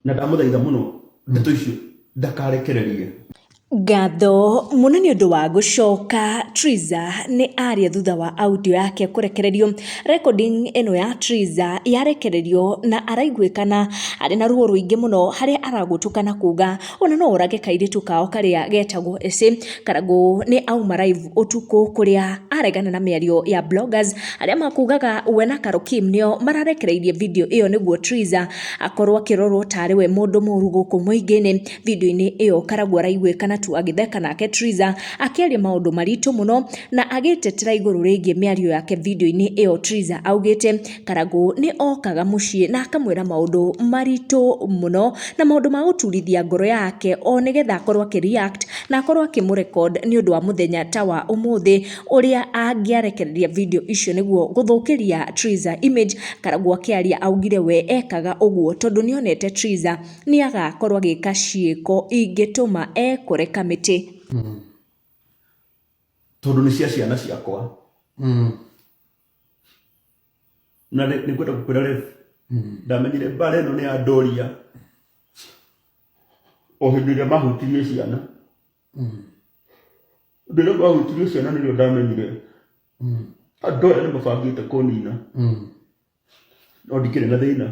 Na ndamũthaitha mũno ndeto icio ndakarekererie. Ngatho mũno nĩ ũndũ wa gũcoka. Triza nĩ aria thutha wa audio yake kũrekererio. Recording ĩno ya Triza yarekererio na araiguĩkana arĩ na ruo rũingĩ mũno harĩa aragũtũkana kuga ona no orage kairĩtu kao karĩa getagwo Esi. Karangũ nĩ auma live ũtukũ kũrĩa aregana na mĩario ya bloggers arĩa makugaga we na Carol Kim nĩo mararekereirie video ĩyo nĩguo Triza akorwo akĩrorwo tarĩ we mũndũ mũru gũkũ mũingĩ-inĩ. Video-inĩ ĩyo Karangũ araiguĩkana tu agĩtheka nake Triza akĩaria maũndũ maritũ mũno na agĩtetera igũrũ rĩgiĩ mĩario yake video-inĩ ĩyo. Triza augĩte Karangũ nĩ okaga mũciĩ na akamwĩra maũndũ maritũ mũno na maũndũ ma gũturithia ngoro yake o nĩgetha akorwo akĩ react na akorwo akĩmũ record nĩ ũndũ wa mũthenya ta wa ũmũthĩ ũrĩa angĩarekereria video icio nĩguo gũthũkĩria Triza image. Karangũ akĩaria augire we ekaga ũguo tondũ nĩonete Triza nĩ agakorwo agĩka ciĩko ingĩtũma ekore kamĩtĩ. Tondũ nĩ cia ciana ciakwa. Na nĩ ngwenda gũkwĩra rĩ, ndamenyire mbara ĩno nĩ ya ndoria o hĩndĩ ĩrĩa mahutirie ciana. Hĩndĩ ĩrĩa mahutirie ciana nĩrĩo ndamenyire andũ aya nĩ mabangĩte kũnina, no ndikĩrĩ na thĩna.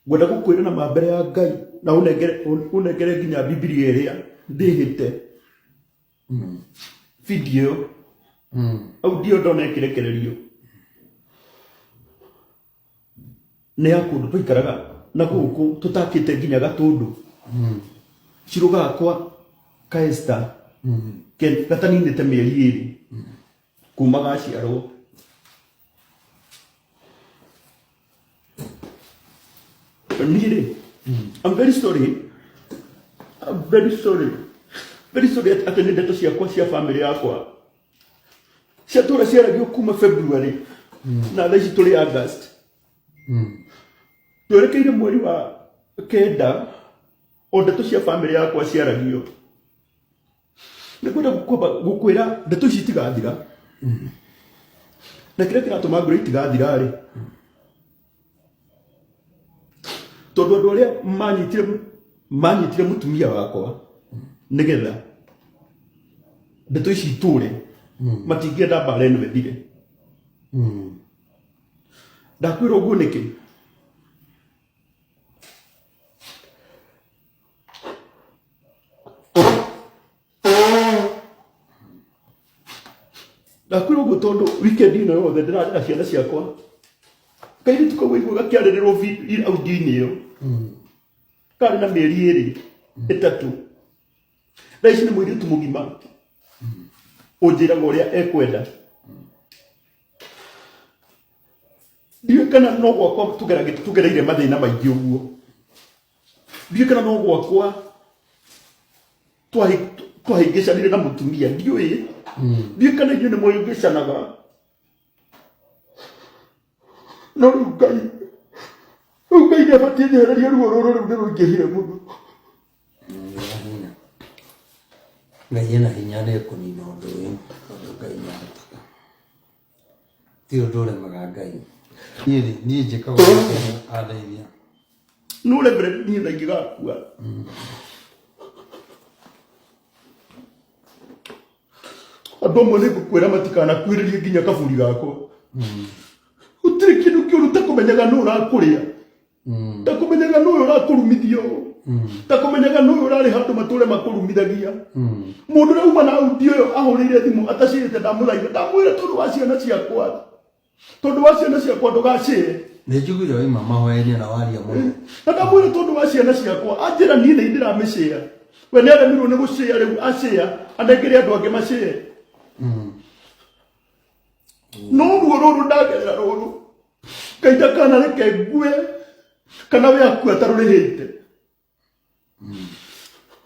Ngwenda gũkwĩra na ma mbere ya Ngai na ũnengere nginya Bibilia ĩrĩa ndĩhĩte video ĩyo audio ndona ĩkĩrekererio nĩ ya kũndũ twaikaraga na gũkũ tũtakĩte nginya gatũndũ cirũ gakwa ka Esther gataninĩte mĩeri 2 kuma gaciarwo. Niĩ rĩ, I'm very sorry, I'm very sorry, very sorry atĩ nĩ ndeto ciakwa cia family yakwa ciatũra ciaragio kuma February na thaa ici tũrĩ August, twerekeire mweri wa 9, o ndeto cia family yakwa ciaragio. Nĩ kwenda kwamba gũkwĩra ndeto ici itigathira, na kĩrĩa kĩratũma ngwĩre itigathira rĩ, tondũ andũ arĩa manyitire mũtumia wakwa nĩgetha ndeto ici itũre matingĩenda mbara ĩno ĩthire. Ndakwĩra ũguo nĩkĩ? Ndakwĩra ũguo tondũ weekend ĩno yothe ndĩrarĩ na ciana ciakwa. Kairĩtu kau waigua gakĩarĩrĩrwo audio-inĩ ĩyo karĩ na mĩeri 2, 3, thaa ici nĩ mũirĩtu mũgima ũnjĩraga ũrĩa ekwenda. Ndiũĩ kana no gwakwa tũgereire mathĩna maingĩ ũguo, ndiũĩ kana no gwakwa twahĩngĩcanire na mũtumia, ndiũĩ kana inyuĩ nĩ mũhĩngĩcanaga, no rĩu Ngai nĩ abatiĩ nyehererie ruo rũrũ, rĩu nĩ rũingĩhire mũno. Ngai ena hinya nĩ ekũnina ũndũ ũyũ tondũ Ngai nĩ ahotaga. Ti ũndũ ũremaga Ngai. Niĩ njĩkaga ũrĩa Ngai andeithia. No Reverend, niĩ na ingĩgakua andũ amwe nĩ ngũkwĩra matikanakuĩrĩrie nginya kaburi gakwa. Gũtirĩ kĩndũ kĩũru ta kũmenyaga nũ ũrakũrĩa, ta kũmenyaga nũ ũyũ ũrakũrumithia ũũ, ta kũmenyaga nũ ũyũ ũrarĩ handũ matũre makũrumithagia. Mũndũ ũrĩa uma na audio ĩyo ahũrĩire thimũ atacĩrĩte, ndamũthaitha, ndamwĩra tondũ wa ciana ciakwa, tondũ wa ciana ciakwa ndũgacĩre. Nĩ njiguire waima mahoya-inĩ na waria mũno. Na ndamwĩra tondũ wa ciana ciakwa, anjĩra niĩ nĩ ndĩramĩcĩa, we nĩ aremirwo nĩ gũcĩa, rĩu acĩa anengere andũ angĩ macĩe. No ruo rũrũ ndagerera rũrũ, Ngai ndakanareke ngue kana we akue atarũrĩhĩte.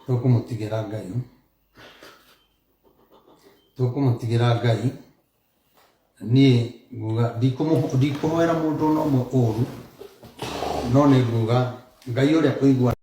Tũkũmũtigĩra Ngai. Tũkũmũtigĩra Ngai. Niĩ nguga ndikũhoera mũndũ ona ũmwe ũru, no nĩ nguga Ngai ũrĩa ũiguaga.